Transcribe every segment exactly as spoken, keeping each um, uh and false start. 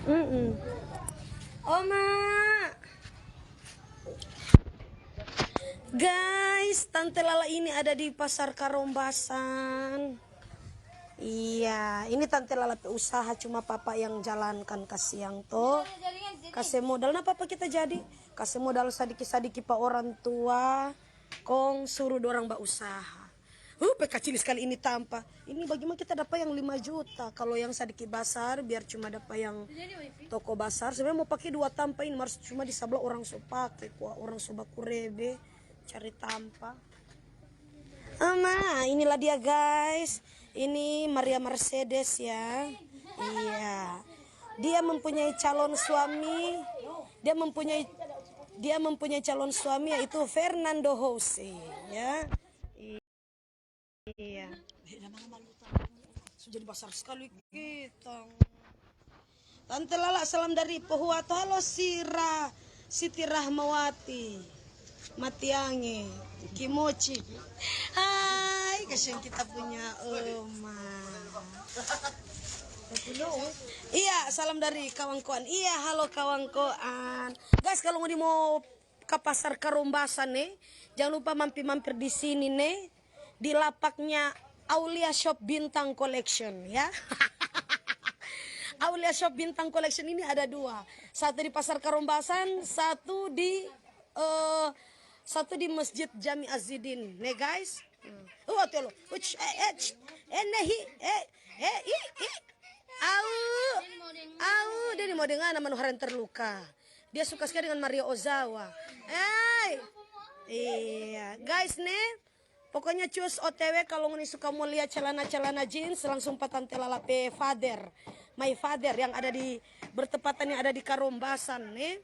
Mm-mm. Oma. Guys, Tante Lala ini ada di Pasar Karombasan. Iya, ini Tante Lala pe usaha, cuma papa yang jalankan, kasiang to. Kase modal, na papa kita jadi. Kase modal sadiki-sadiki pa orang tua, kong suru dorang bausaha. Uh, pe kacili skali ini tampa. Ini bagimana kita dapa yang lima juta? Kalo yang sadiki basar, biar cuma dapa yang toko basar. Sebenarnya mo pake dua tampa ini, mar cuma di sabla orang so pake, kwa orang so bakurebe cari tampa. Ama, inilah dia, guys. Ini Maria Mercedes, ya. Iya. Dia mempunyai calon suami. Dia mempunyai dia mempunyai calon suami, yaitu Fernando Jose, ya. Iya. So jadi basar skali kita. Tante Lala, salam dari Pohuwato. Halo, Sira, Siti Rahmawati, Matiange, Kimochi. Hai, kasiang kita punya oma. Iya, salam dari Kawangkoan. Iya, halo Kawangkoan. Guys, kalau ngoni mo ka Pasar Karombasan ne, jang lupa mampir-mampir di sini ne, di lapaknya Aulia Shop Bintang Collection, ya. Aulia Shop Bintang Collection ini ada dua, satu di Pasar Karombasan, satu di, eh, satu di Masjid Jami Azidin, ne, guys. Hmm. Oh, tuh lo. Uch, eh, eh, ch, eh, nehi, eh, eh, i, i. Au, au, dia ni mau dengar nama Nuharen terluka. Dia suka sekali dengan Maria Ozawa. Hey. Iya, guys ne. Pokoknya cus O T W kalau ngoni suka mau lihat celana-celana jeans, langsung pa Tante Lala pe father. My father yang ada di, bertepatan yang ada di Karombasan ne.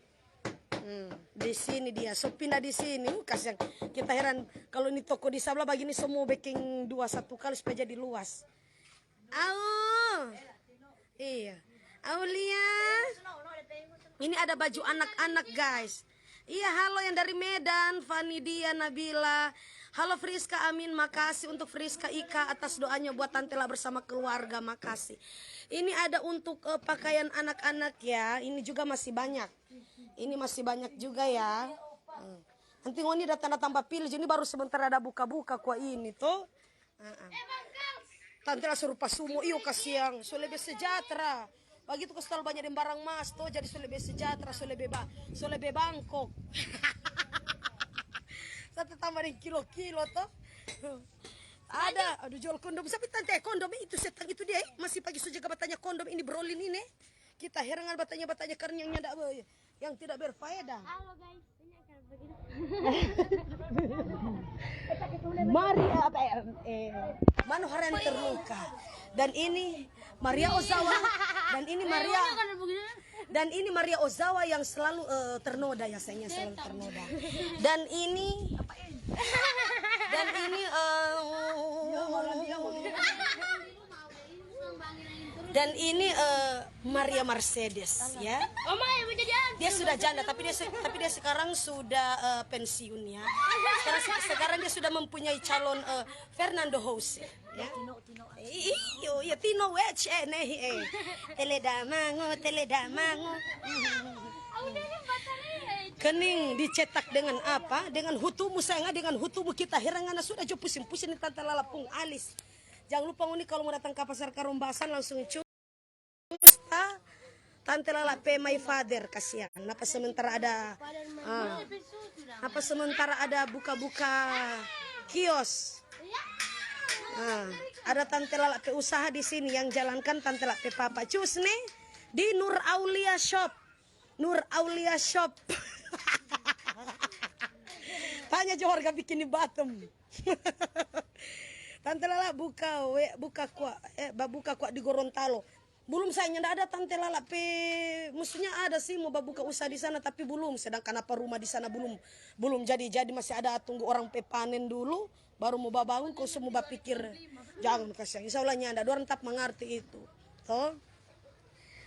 Hmm, di sini dia. So pindah di sini. Uh, kasiang. Kita heran kalau ini toko di sabla bagini, so mo beking dua satu kali supaya jadi luas. Au. Iya. Aulia. Ini ada baju anak-anak, guys. Iya, halo yang dari Medan, Fani Dia, Nabila. Halo Friska, amin. Makasih untuk Friska Ika atas doanya buat Tante Lala bersama keluarga. Makasih. Ini ada untuk, eh, pakaian anak-anak ya. Ini juga masih banyak. Ini masih banyak juga ya. Hmm. Nanti ngoni datang-datang bapili, ini baru sebentar ada buka-buka kwa ini to. Heeh. Tante Lala so rupa sumo, iyo kasiang, so lebe sejahtera. Bagitu ko stal banya deng barang mas to, jadi so lebe sejahtera, so lebe ba-, so lebe bangkok. Satu tambah deng kilo-kilo to. Ada, aduh, jual kondom. Sapi tante, kondom itu setang itu dia, eh, masih pagi so jaga batanya kondom ini, Brolin ini. Kita herangan batanya-batanya karena yang nyanda, eh, yang tidak berfaedah. Halo guys, ini akan begini. Mari, apa, eh, eh, Manoharen terluka. Dan ini Maria Ozawa. Dan ini Maria. Dan ini Maria Ozawa yang selalu, eh, ternoda ya, sayangnya selalu ternoda. Dan ini, dan ini, eh, dan ini, eh, Maria Mercedes, ya. Oma yang mau jadi artis. Dia sudah janda, tapi dia se-, tapi dia sekarang sudah, eh, pensiun, ya. Sekarang, sekarang dia sudah mempunyai calon, eh, Fernando Jose, ya. I-, iyo, iya, Tino Wech, eh, nih, eh. Tele damango, tele damango. Kening dicetak dengan apa? Dengan hutumu, sayang, dengan hutumu kita heran ngana sudah jo pusing-pusing ni Tante Lala pung alis. Jang lupa ngoni kalu mo datang ka Pasar Karombasan langsung cus pa Tante Lala pe my father, kasiang. Napa sementara ada, ah, napa sementara ada buka-buka kios. Ah, ada Tante Lala pe usaha di sini yang jalankan Tante Lala pe papa. Cus ne di Nur Aulia Shop. Nur Aulia Shop. Tanya jo harga bikini bottom. Tante Lala buka we, buka kwa, eh, babuka kwa di Gorontalo. Bulum, sayang, nyanda ada Tante Lala pe, maksudnya ada sih mo babuka usaha di sana, tapi bulum. Sedangkan apa rumah di sana bulum, bulum jadi-jadi, masih ada tunggu orang pe panen dulu, baru mo babangun, kong so mo bapikir. Jangan, kasiang. Insya Allah nyanda, dorang tap mangarti itu. To?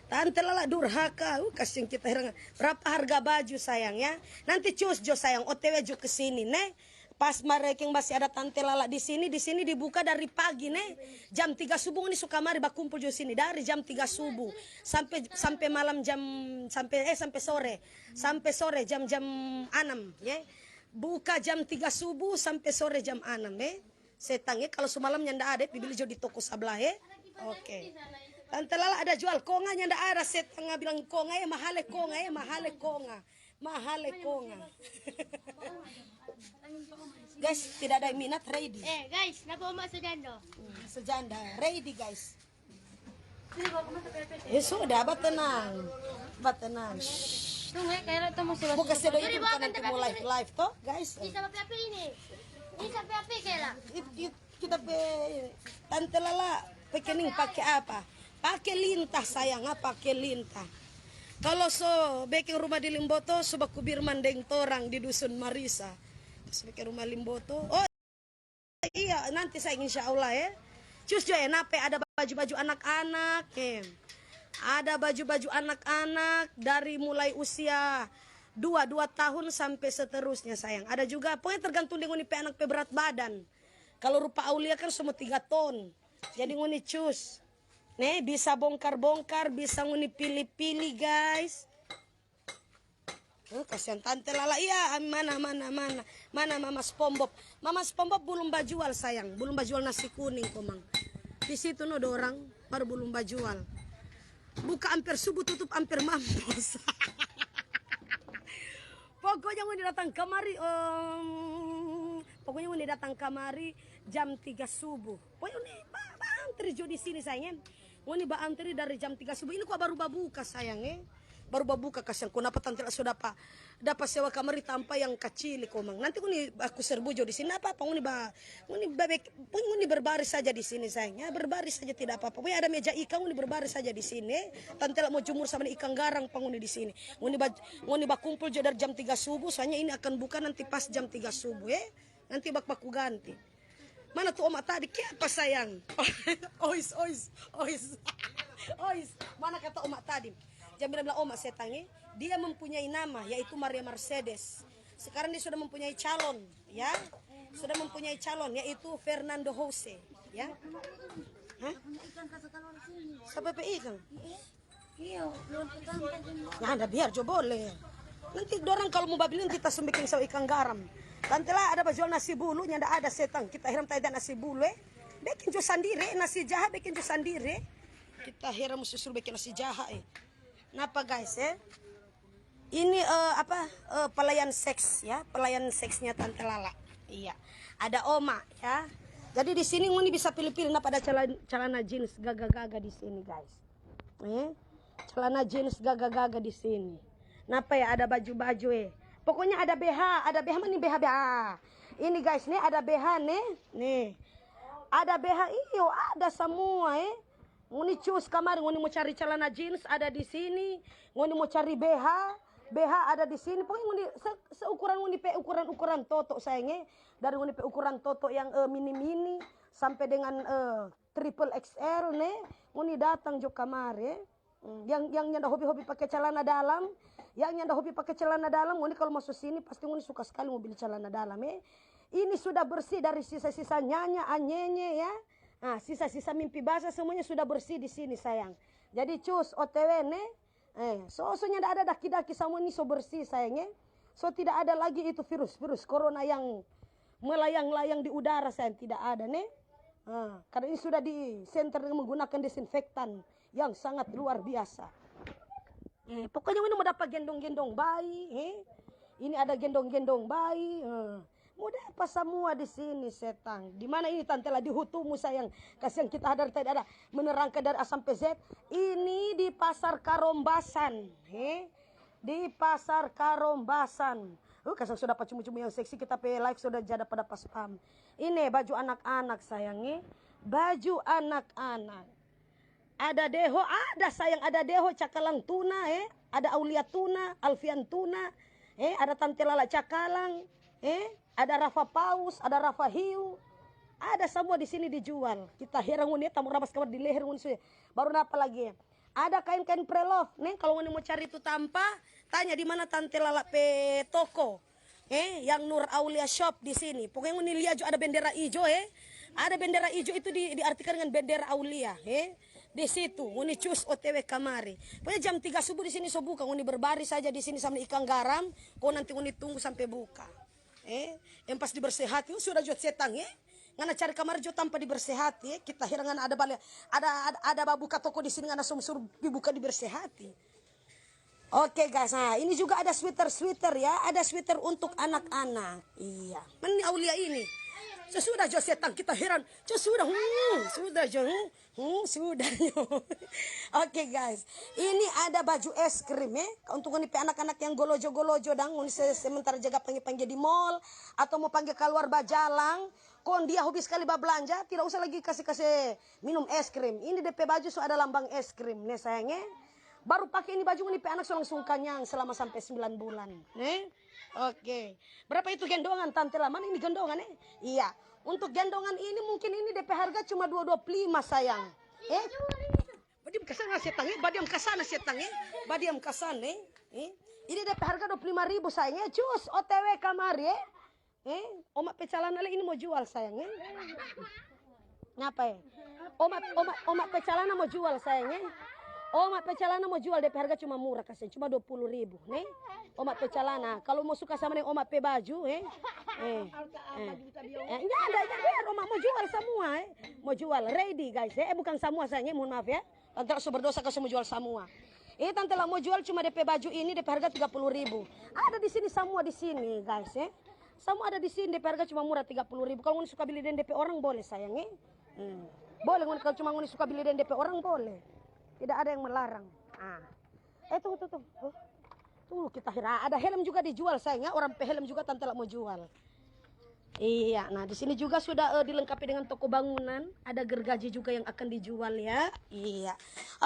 Tante Lala durhaka, uh, kasiang kita heran. Berapa harga baju, sayang, ya? Nanti cus jo, sayang, O T W jo ke sini, ne? Pas mereka yang masih ada Tante Lala di sini, di sini dibuka dari pagi, ne. Jam tiga subuh ngoni su kamari bakumpul jo sini. Dari jam tiga subuh sampe, sampe malam jam, sampe, eh, sampe sore. Sampe sore jam, jam anam, ye. Buka jam tiga subuh sampe sore jam anam, ye. Setang, ye. Kalo su malam nyanda ada, pi bili jo di toko sabla, ye. Oke. Tante Lala ada jual konga nyanda ada, setang bilang konga, ye, mahale konga, ye, mahale konga. Mahale konga. Guys, tidak ada minat, ready. Eh, guys, napa Oma sejanda? Hmm, sejanda, ready, guys. Eh, sudah, batenang. Batenang. Shh. Tunggu, eh, kayak itu masih. Buka sedo itu bukan nanti mau live, live, toh, guys. Ini sampai apa ini? Ini sampai apa, Kela? It, it, kita pe Tante Lala pe kening pake apa? Pake lintah, sayang, ah, pake lintah. Kalo so beking rumah di Limboto, so bakubirman deng torang di Dusun Marisa. So beking rumah Limboto. Oh, iya, nanti, sayang, insya Allah, eh. Cus jo, eh, nape ada baju-baju anak-anak, eh. Ada baju-baju anak-anak dari mulai usia dua, dua tahun sampe seterusnya, sayang. Ada juga, pokoknya tergantung deng ngoni pe anak pe berat badan. Kalo rupa Aulia kan semua tiga ton. Jadi ngoni cus. Ne, bisa bongkar-bongkar, bisa ngoni pili-pili, guys. Eh, kasihan Tante Lala. Iya, mana, mana, mana? Mana Mama SpongeBob? Mama SpongeBob belum bajual, sayang. Belum bajual nasi kuning, komang. Di situ no dorang baru belum bajual. Buka amper subuh, tutup amper mampus. Pokoknya ngoni datang kamari, em, pokoknya ngoni datang kamari jam tiga subuh. Pokoknya ngoni ba-, baantri jo di sini, sayang, eh. Ngoni baantri dari jam tiga subuh. Ini kwa baru babuka, sayang, eh. Baru babuka, kasiang. Konapa Tante Lala so dapa, dapa sewa kamari tampa yang kacili, komang. Nanti ngoni baku serbu jo di sini. Napa apa, ngoni ba, ngoni babek, pokoknya ngoni berbaris saja di sini, sayang, ya. Berbaris saja, tidak apa-apa. Pokoknya ada meja ikang, ngoni berbaris saja di sini. Tante Lala mo jumur sama ni ikang garang pa ngoni di sini. Ngoni ba, ngoni bakumpul jo dari jam tiga subuh, soalnya ini akan buka nanti pas jam tiga subuh, eh. Nanti bak baku ganti. Mana tu oma tadi? Kiapa, sayang? Ois, ois, ois. Ois, mana kata oma tadi? Jangan bilang-bilang oma, setang, eh. Dia mempunyai nama, yaitu Maria Mercedes. Sekarang dia sudah mempunyai calon, ya. Sudah mempunyai calon, yaitu Fernando Jose, ya. Hah? Siapa pe ikang? Iya, belum ketangkap. Nyanda, biar jo boleh. Nanti dorang kalu mo babili, nanti ta sumbe king sawa ikang garam. Tante Lala ada bajual nasi bulu, nyanda ada, setang. Kita hiram tadi nasi bulu, eh. Beking jo sandiri, eh, nasi jaha beking jo sandiri, eh. Kita hiram musti suru beking nasi jaha, eh. Napa, guys, eh? Ini, eh, apa, eh, pelayan seks, ya, pelayan seksnya Tante Lala. Iya. Ada oma, ya. Jadi di sini ngoni bisa pili-pili, napa ada cala-, calana jeans gaga-gaga di sini, guys. Eh, calana jeans gaga-gaga di sini. Napa ya, ada baju-baju, eh. Pokoknya ada B H, ada B H, mana ni B H, B H? Ini, guys, nih ada B H nih, nih. Ada B H, iyo, ada semua, eh. Ngoni cus kamari, ngoni mo cari calana jeans ada di sini, ngoni mo cari B H, B H ada di sini. Pokoknya ngoni se-, seukuran ngoni pe ukuran-ukuran toto, sayang, eh. Dari ngoni pe ukuran toto yang, eh, mini-mini sampe dengan, eh, triple X L ne, ngoni datang jo kamari, eh. Hmm, yang, yang nyanda hobi-hobi pake calana dalam, yang nyanda hobi pake calana dalam, ngoni kalu maso sini pasti ngoni suka skali mo bili calana dalam, eh. Ini sudah bersih dari sisa-sisa nyanya, anyenye, ya. Ah, sisa-sisa mimpi basah semuanya sudah bersih di sini, sayang. Jadi cus, O T W ne. Eh, so, so nyanda ada daki-daki, samua ni so bersih, sayang, eh. So tidak ada lagi itu virus-virus corona yang melayang-layang di udara, sayang, tidak ada, ne. Ah, karena ini sudah di center dengan menggunakan desinfektan yang sangat luar biasa. Eh, pokoknya ini mo dapa gendong-gendong bayi, eh. Ini ada gendong-gendong bayi, eh. Mo dapa samua di sini, setang. Di mana ini, Tante Lala? Di Hutumu, sayang. Kasiang, kita hadar tadi ada menerangkan dari A sampe Z. Ini di Pasar Karombasan, eh. Di Pasar Karombasan. Uh, kasiang, so dapa cumu-cumu yang seksi, kita pe live so da ja dapa spam. Ini baju anak-anak, sayang, eh. Baju anak-anak. Ada Deho, ada, sayang, ada Deho, Cakalang Tuna, eh. Ada Aulia Tuna, Alfian Tuna, eh. Ada Tante Lala Cakalang, eh. Ada Rafa Paus, ada Rafa Hiu. Ada samua di sini dijual. Kita heran ngoni, eh, tamu rabas kamar di leher ngoni sudah. Baru napa lagi, eh? Ada kain-kain preloved, neng, kalu ngoni mo cari tu tampa, tanya di mana Tante Lala pe toko. Eh, yang Nur Aulia Shop di sini. Pokoknya ngoni lia jo ada bendera ijo, eh. Ada bendera ijo itu di, diartikan dengan bendera Aulia, eh. Di situ, ngoni cus O T W kamari. Pokoknya jam tiga subuh di sini so buka, ngoni berbaris saja di sini sama ikang garam, kong nanti ngoni tunggu sampe buka. Eh, yang pas dibersihati, oh, sudah jo setang, eh. Ngana cari kamar jo tanpa dibersihati, eh. Kita heran ngana ada bale, ada, ada, ada babuka toko di sini, ngana so suruh pi buka dibersihati. Oke, guys, nah ini juga ada sweater-sweater ya, ada sweater untuk anak-anak. Iya, mana ni Aulia ini? Sesudah jo setang kita heran, sesudah, hmm, sudah jo, hmm, hmm, sudah jo. Oke, guys, ini ada baju es krim ya. Untuk ngoni pe anak-anak yang golojo-golojo dang, ngoni se-, sementara jaga pangge-pangge di mall atau mo pangge kaluar bajalang, kong dia hobi skali bablanja, tidak usah lagi kase-kase minum es krim. Ini de pe baju so ada lambang es krim ne sayang e. Baru pake ini baju, ngoni pe anak so langsung kanyang selama sampe sembilan bulan, ne? Oke. Berapa itu gendongan, Tante La? Mana ini gendongan, eh? Iya. Untuk gendongan ini mungkin ini de pe harga cuma dua dua puluh lima, sayang. Eh? Badiam ka sana, setang, eh? Badiam ka sana, setang, eh? Badiam ka sana, eh? Eh? Ini de pe harga dua puluh lima ribu, sayang, eh? Cus, O T W kamari, eh? Eh, oma pe calana le ini mo jual, sayang, eh? Napa, eh? Oma, oma, oma pe calana mo jual, sayang, eh? Oma pe calana mo jual, de pe harga cuma murah, kasiang, cuma dua puluh ribu, ne? Oma pe calana, kalu mo suka sama deng oma pe baju, eh? Eh, eh. Eh, nggak ada, nggak ada, biar oma mo jual samua, eh? Mo jual, ready, guys, eh? Eh, bukan samua, sayang, eh? Mohon maaf, ya. Tante La so berdosa kalu so mo jual samua. Ini Tante La mo jual cuma de pe baju ini, de pe harga tiga puluh ribu. Ada di sini samua di sini, guys, eh. Samua ada di sini, de pe harga cuma murah, tiga puluh ribu. Kalu ngoni suka bili deng de pe orang, boleh, sayang, eh. Hmm. Boleh, ngoni, kalu cuma ngoni suka bili deng de pe orang, boleh. Tidak ada yang melarang. Ah. Eh, tunggu, tunggu, tunggu. Oh. Tuh, kita hira ada helm juga dijual, sayang, ya. Orang pe helm juga Tante La mo jual. Iya, nah, di sini juga sudah, eh, dilengkapi dengan toko bangunan, ada gergaji juga yang akan dijual, ya. Iya.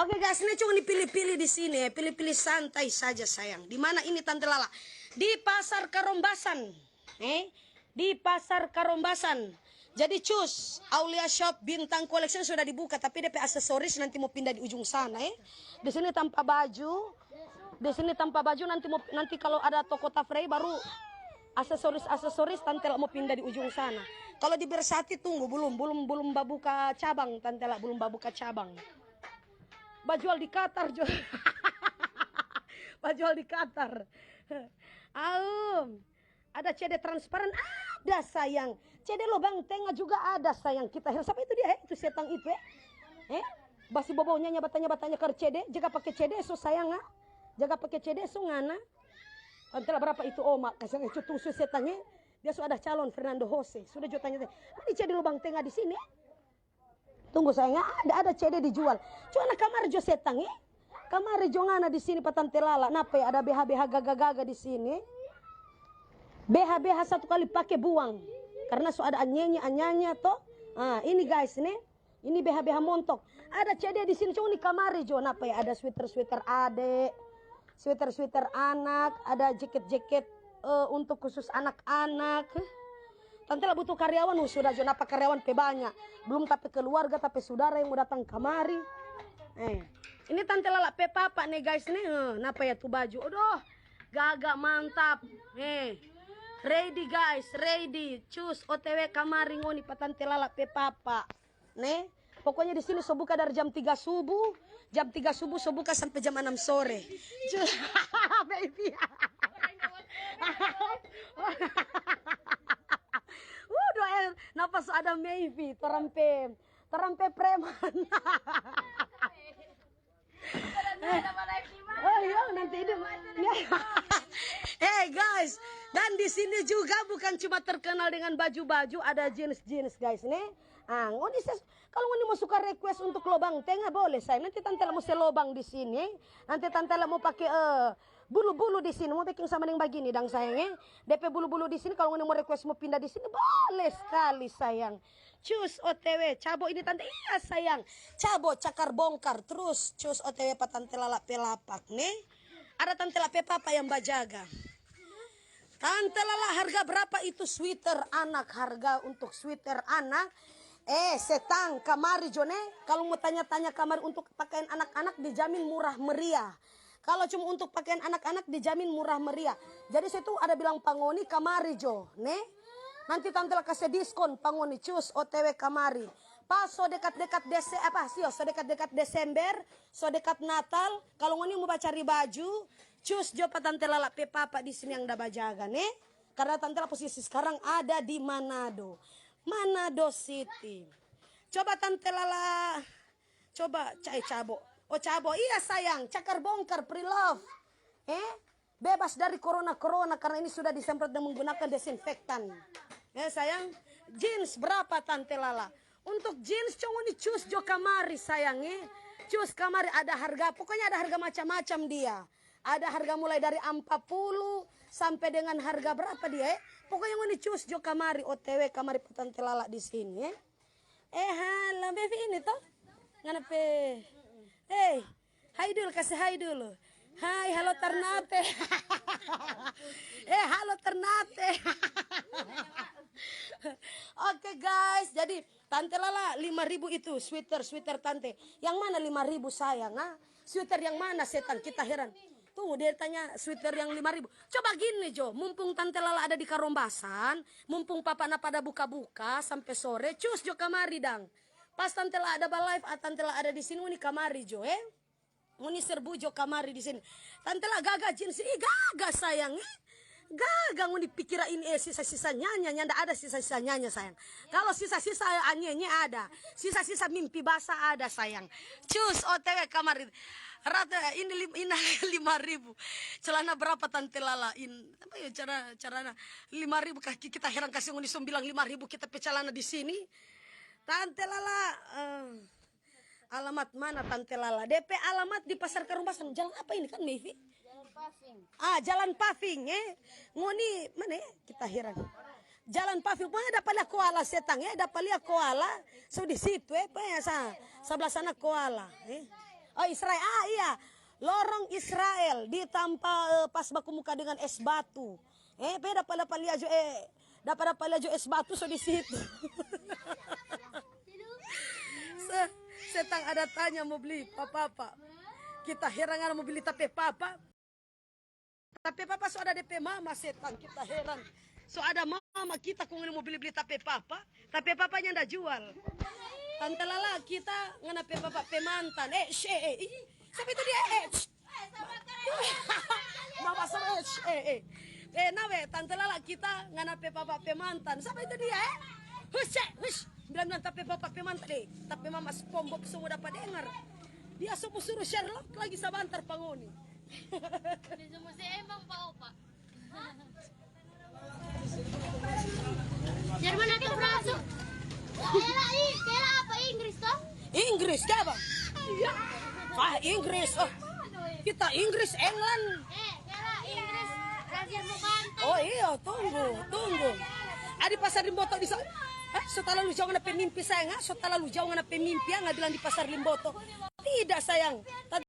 Oke, guys, ini cuma dipilih-pilih di sini, ya. Pilih-pilih santai saja, sayang. Di mana ini, Tante Lala? Di Pasar Karombasan, eh, di Pasar Karombasan. Jadi, cus, Aulia Shop Bintang Collection sudah dibuka, tapi de pe aksesoris nanti mo pindah di ujung sana, eh. Di sini tampa baju, di sini tampa baju, nanti mo, nanti kalu ada toko Tafrei baru aksesoris-aksesoris Tante La mo pindah di ujung sana. Kalu di Bersati tunggu, belum, belum, belum babuka cabang, Tante La belum babuka cabang. Bajual di Qatar jo. Bajual di Qatar. Aum. Ada C D transparan, ada, sayang. C D lobang tenga juga ada, sayang. Kita heran, sapa itu dia, eh? Itu setang itu, eh? Eh? Basi bobou nyanya batanya-batanya kar C D, jaga pake C D so, sayang, ah. Jaga pake C D so, ngana. Tante La, berapa itu, oma? Kasiang, eh, cutung su setang, eh. Dia so ada calon, Fernando Jose. Sudah jo tanya, tanya. Mana C D lobang tenga di sini, eh? Tunggu, sayang, ada, ada C D dijual. Cuma kamari jo setang, eh? Kamari jo ngana di sini pa Tante Lala. Napa ya, ada B H B H gaga-gaga di sini? B H B H satu kali pake buang. Karena so ada anyenye, anyanya to. Ah, ini, guys, ne. Ini B H B H montok. Ada C D di sini, cuma ni kamari jo. Napa ya, ada sweater-sweater ade, sweater-sweater anak, ada jaket-jaket, eh, untuk khusus anak-anak. Tante La butuh karyawan, uh, sudah jo, napa karyawan pe banya. Belum tapi keluarga, tapi sudara yang mo datang kamari. Eh, ini Tante Lala pe papa ne, guys, ne. Eh, napa ya tu baju? Aduh, gaga mantap. Eh, ready, guys, ready. Cus, O T W kamari ngoni pa Tante Lala pe papa. Ne? Pokoknya di sini so buka dari jam tiga subuh, jam tiga subuh so buka sampe jam anam sore. Ju-, baby. Uh, doa, napa so ada Maybe, torang pe, torang pe preman. Oh iya, nanti hidup. Ya. Eh, guys, dan di sini juga bukan cuma terkenal dengan baju-baju, ada jeans-jeans, guys, ne. Ah, ngoni ses-, kalau ngoni mo suka request untuk lobang tenga, boleh, sayang. Nanti Tante La mo se lobang di sini. Nanti Tante La mo pake, eh, bulu-bulu di sini. Mo biking sama deng bagini dang, sayang, eh. De pe bulu-bulu di sini, kalau ngoni mo request mo pindah di sini, boleh skali, sayang. Cus O T W, cabo ini tante, iya sayang. Cabo cakar bongkar, trus cus O T W pa Tante Lala pe lapak, ne. Ada Tante Lala pe papa yang bajaga. Tante Lala, harga berapa itu sweater anak? Harga untuk sweater anak? Eh, setang, kamari jo, ne. Kalu mo tanya-tanya kamari untuk pakaian anak-anak, dijamin murah meriah. Kalo cuma untuk pakean anak-anak, dijamin murah meriah. Jadi, se tu ada bilang pa ngoni kamari jo, ne? Nanti tante la kase diskon pa ngoni, cus O T W kamari. Pas so dekat-dekat Dese-, apa, sio, so dekat-dekat Desember, so dekat Natal, kalo ngoni mo bacari baju, cus jo pa tante Lala pe papa di sini yang da bajaga, ne? Karena tante la posisi sekarang ada di Manado. Manado City. Coba tante Lala, coba ca-, eh, cabo. Oh, cabo. Iya, sayang, cakar bongkar, pre-love. Eh? Bebas dari corona-corona karena ini sudah disemprot dan menggunakan desinfektan. Eh, sayang, jeans berapa tante Lala? Untuk jeans, cuma ni cus jo kamari, sayang, eh. Cus kamari ada harga, pokoknya ada harga macam-macam dia. Ada harga mulai dari ampat puluh sampe dengan harga berapa dia, eh? Pokoknya ngoni cus jo kamari, O T W kamari pa tante Lala di sini, eh. Eh, halo, Bevi ini to? Ngana pe. Hei, hai dulu, kase hai dulu. Hai, halo Ternate. Eh, halo Ternate. Oke, guys, jadi Tante Lala, lima ribu itu sweater, sweater Tante. Yang mana lima ribu, sayang, ah? Sweater yang mana, setang? Kita heran. Tunggu, dia tanya sweater yang lima ribu. Coba gini jo, mumpung Tante Lala ada di Karombasan, mumpung papa napa ada buka-buka sampe sore, cus jo kamari dang. Pas Tante Lala ada ba-live, ah, Tante Lala ada di sini, ngoni kamari jo, eh. Ngoni serbu jo kamari di sini. Tante Lala gaga jeans, ih, gaga, sayang, eh. Gaga ngoni pikira ini, eh, sisa-sisa nyanya, nyanda ada sisa-sisa nyanya, sayang. Kalo sisa-sisa, eh, anyenya ada. Sisa-sisa mimpi basah ada, sayang. Cus, O T W kamari. Rata, ini lim-, ini lima ribu. Celana berapa, Tante Lala? In-, apa ya, cara, carana? Lima ribu, kaki kita heran, kasi ngoni so bilang lima ribu kita pe calana di sini. Tante Lala, eh, alamat mana, Tante Lala? De pe alamat di Pasar Karombasan. Jalan apa ini kan, Meivi? Jalan Paving. Ah, Jalan Paving, eh. Ngoni, mana, eh? Kita heran. Jalan Paving. Pokoknya dapa lia koala, setang, eh. Dapa lia koala. So di situ, eh. Pokoknya sa-, sebelah sana koala, eh. Oh, Israel. Ah, iya. Lorong Israel di tampa, eh, pas baku muka dengan es batu. Eh, pe dapa, dapa lia jo, eh, dapa, dapa lia jo es batu so di situ. Se-, setang ada tanya mo bli pa papa. Kita heran ada mo bli ta pe papa. Ta pe papa so ada de pe mama, setang, kita heran. So ada mama kita kong mo bli-bli ta pe papa. Ta pe papa nyanda jual. Tante Lala, kita ngana pe papa pe mantan. Eh, sh, eh, eh, ih, sapa itu dia? Eh, sh. Mama sama, eh, sh, eh, eh. Eh, nawe, Tante Lala, kita ngana pe papa pe mantan. Sapa itu dia, eh? Hush, eh, hush. Bilang-bilang ta pe papa pe mantan, eh. Ta pe mama SpongeBob semua dapa dengar. Dia so mo suru Sherlock lagi sabantar pa ngoni. Dia semua se emang pa opa. Jerman atau Prancis? Kela, i-, kela apa Inggris toh? Inggris, siapa? Iya. Ah, Inggris. Oh. Kita Inggris, England. Eh, kela Inggris, Brazil mo bantai. Oh iya, tunggu, tunggu. Ah, di Pasar Limboto bisa. Eh, so talalu jauh ngana pe mimpi, sayang, ah. So talalu jauh ngana pe mimpi, ah, ngana bilang di Pasar Limboto. Tidak, sayang. Tante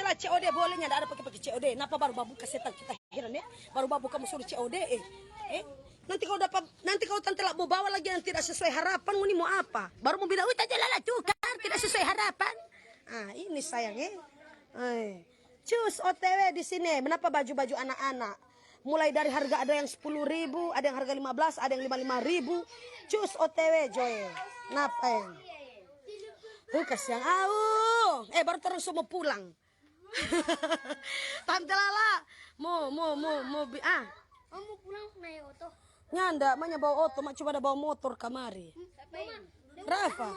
Lala C O D boleh, nyanda ada pake-pake C O D. Napa baru babuka, setang, kita heran, ya? Baru babuka mo suruh C O D, eh. Eh? Nanti kalo dapa, nanti kalo Tante Lala mo bawa lagi yang tidak sesuai harapan, ngoni mo apa? Baru mo bilang, "Ui, Tante Lala tukar, tidak sesuai harapan." Ah, ini sayang, eh. Eh. Cus, O T W di sini. Menapa baju-baju anak-anak? Mulai dari harga ada yang sepuluh ribu, ada yang harga lima belas, ada yang lima lima ribu. Cus, O T W, Joy. Napa, eh? Hei, kasiang. Au. Eh, baru torang so mo pulang. Tante Lala, mo, mo, mo, mo bi-, ah. Oh, mo pulang nae oto? Nyanda, ma nyanda bawa oto, ma cuma ada bawa motor kamari. Rafa.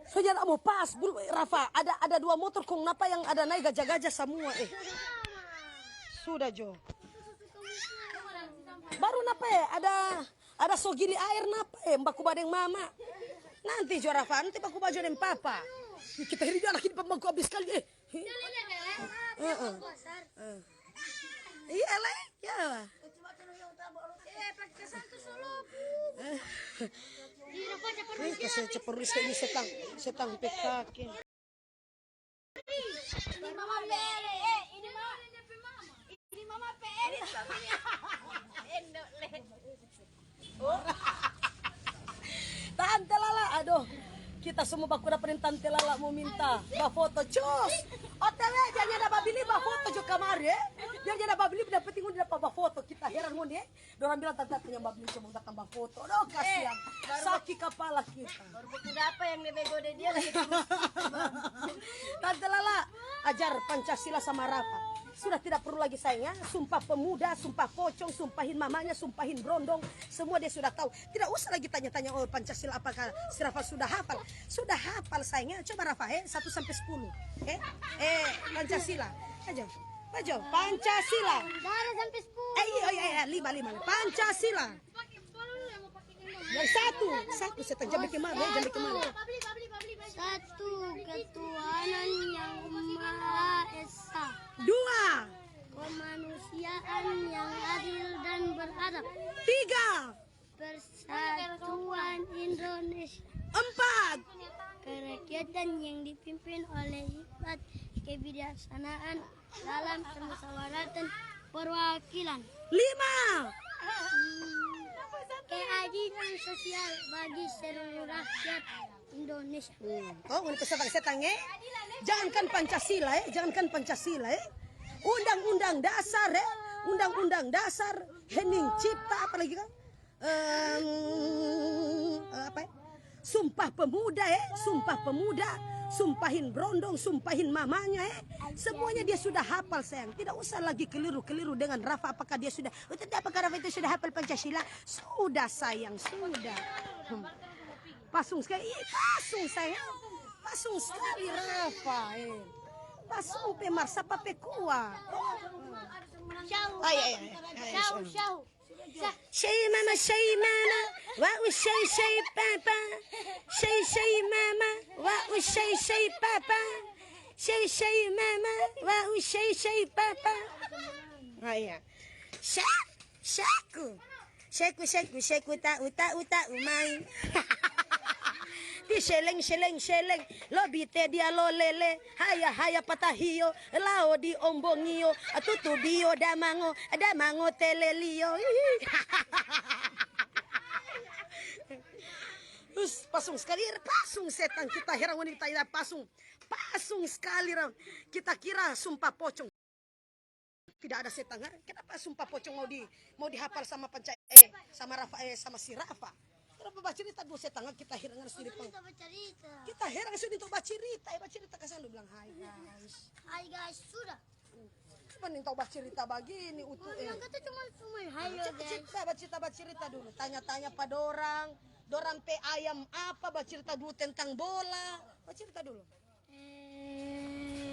So, nyanda mo pas, bul-, Rafa, ada, ada dua motor kong napa yang ada nae gaja-gaja samua, eh. Sudah jo. Baru napa, eh, ada Ada so gili aer napa, eh, baku ba deng mama. Nanti jo Rafa, nanti baku ba jo deng papa. Ih, kita hiri dia lagi di pamangku abis skali, eh. Heeh. Eh. Iya lah, ya. Eh. Eh, kasi ceperlu ini setang, setang P K K. Ini mama pe ere, eh, ini mama. Ini mama pe ere, suaminya. Endo, le. Tante Lala, aduh. Kita semua baku dapa deng Tante Lala mo minta bafoto. Cus. O T W aja nyanda babili. Eh, dia jadi babli, dapa tinggal dia dapa bafoto. Kita heran ngoni, eh. Dorang bilang, "Tante, tante yang babli cuma datang bafoto." Aduh, kasihan. Saki kapala kita. Baru pemuda apa yang dia bego deh, dia lagi terus. Tante Lala, ajar Pancasila sama Rafa. Sudah tidak perlu lagi, sayang, ya. Sumpah Pemuda, Sumpah Pocong, Sumpahin Mamanya, Sumpahin Brondong. Semua dia sudah tahu. Tidak usah lagi tanya-tanya, "Oh, Pancasila apakah si Rafa sudah hafal?" Sudah hafal, sayang, ya. Coba, Rafa, eh, satu sampai sepuluh. Eh, eh, Pancasila. Aja. Aja, Pancasila. Dari sampai sepuluh. Eh, iya, iya, iya, lima, lima. Pancasila. Yang satu, satu, setan, jangan bikin malu, ya, jangan bikin malu. Satu, ketuhanan yang Maha Esa. Dua. Kemanusiaan yang adil dan beradab. Tiga. Persatuan Indonesia. Empat. Kerakyatan yang dipimpin oleh hikmat kebijaksanaan dalam permusyawaratan perwakilan. Lima. Hmm, keadilan sosial bagi seluruh rakyat Indonesia. Hmm. Oh, untuk setang-setang, eh? Jangankan Pancasila, eh? Jangankan Pancasila, eh? Undang-undang dasar, eh? Undang-undang dasar, Hening Cipta, apa lagi, kan? Em, apa, eh? Sumpah Pemuda, eh? Sumpah Pemuda, Sumpahin Brondong, Sumpahin Mamanya, eh? Semuanya dia sudah hafal, sayang. Tidak usah lagi keliru-keliru dengan Rafa, apakah dia sudah, oh, tidak, apakah Rafa itu sudah hafal Pancasila? Sudah, sayang, sudah. Hmm. Pasung skali, ih, pasung, sayang. Pasung skali, Rafa, eh. Pasung pe marsa pa pe kua. Shau. Ai, ai, ai, ai, shau, shau. Shau. Shei mama, shei mama, wa u shei shei papa. Shei shei mama, wa u shei shei papa. Shei shei mama, wa u shei shei papa. Ah, iya. Sha-, shaku. Sheku, sheku, sheku, ta, uta, uta, umai. Ti sheleng, sheleng, sheleng, lo bite dia lo lele, haya, haya, patahio, lao di ombongio, atutu bio, damango, damango, telelio. Us, pasung skali, pasung setang, kita heran wanita ida pasung. Pasung skali, ram. Kita kira sumpah pocong. Tidak ada setang, ha? Kenapa sumpah pocong mau di, mau dihafal sama Panca, eh, sama Rafa, eh, sama si Rafa? Kenapa bacerita dulu setang, ha? Kita heran harus di depan. Kita heran sudah untuk bacerita, eh, bacerita ka sana bilang, "Hai, guys." Hai, guys, sudah. Cuman yang tahu bacerita bagini, utu, eh. Bilang kata cuma, cuma, "Hai, guys." Bacerita, bacerita dulu. Tanya-tanya pa dorang. Dorang pe ayam apa, bacerita dulu tentang bola. Bacerita dulu.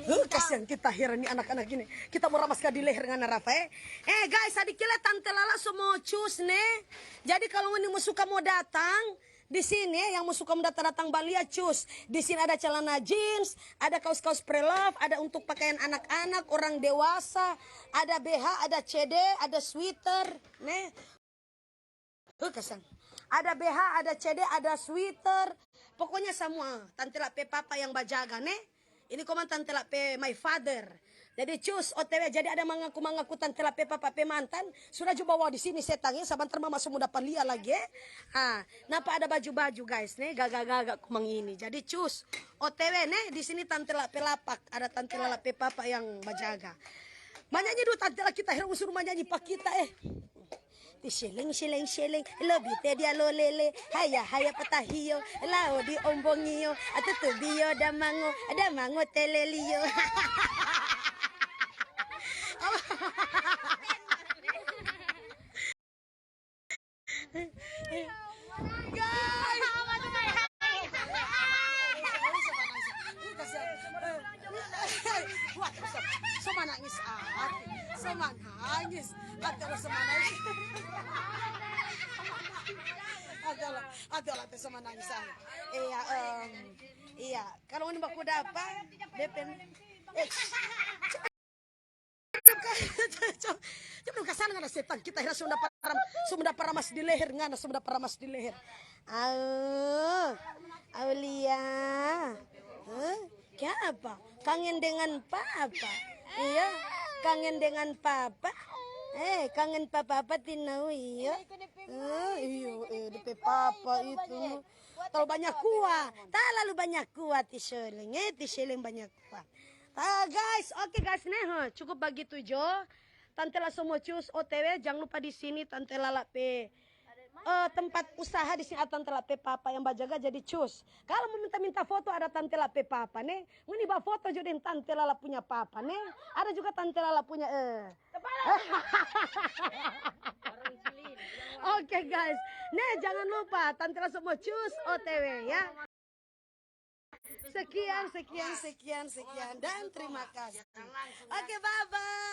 Eh, kasihan kita heran ni anak-anak ini. Kita mo ramas ka di leher ngana, Rafa, eh. Eh, guys, sadiki le Tante Lala so mo cus, ne. Jadi, kalau ngoni mo suka mo datang di sini, eh, yang mo suka mo datang-datang balia, cus. Di sini ada celana jeans, ada kaos-kaos pre-love, ada untuk pakaian anak-anak, orang dewasa, ada B H, ada C D, ada sweater, ne. Eh, kasang. Ada B H, ada C D, ada sweater. Pokoknya samua Tante La pe papa yang bajaga, ne. Ini komang Tante La pe my father. Jadi cus, O T W, jadi ada mangaku-mangaku Tante La pe papa pe mantan, sudah jo bawa di sini setang, ya, sabantar mama so mo dapa lia lagi, eh. Ah, napa ada baju-baju, guys, ne, gaga-gaga komang ini. Jadi cus, O T W, ne, di sini Tante La pe lapak, ada Tante La pe papa yang bajaga. Manyanyi dulu Tante La, kita heran suruh manyanyi pa kita, eh. Ti sheleng, sheleng, sheleng, lo bite dia lo lele, haya, haya patahio, lao di ombongio, atutu bio damango, damango telelio. Guys. Wah, so, so manangis, ah, so manangis. Ate lo so manangis. Ate lo, ate lo, ate so manangis, ah. Iya, em, iya. Kalau ngoni baku dapa, depen. Eh, Coba dong kasana ngana setang, kita heran so mo dapa ram-, so mo dapa ramas di leher ngana, so mo dapa ramas di leher. Au, Aulia. Hah? Kiapa? Kangen dengan papa? Iya, kangen dengan papa? Eh, kangen pa papa tinau, iya. Eh, iyo, eh, depe papa itu. Terlalu banyak kuah, terlalu banyak kuah ti sheleng, eh, ti sheleng banyak kuah. Ah, guys, oke guys, nih, huh, cukup bagitu jo. Tante La So Mo Cus O T W, jangan lupa di sini Tante Lala pe, eh, tempat usaha di sini ada Tante Lala pe papa yang bajaga jadi cus. Kalau mau minta-minta foto ada Tante Lala pe papa, nih. Ngoni ba foto jo deng Tante Lala punya papa, nih. Ada juga Tante Lala punya, eh. Oke guys, nih jangan lupa Tante La So Mo Cus O T W ya. Sekian, sekian, sekian, sekian, dan terima kasih. Oke, bye-bye.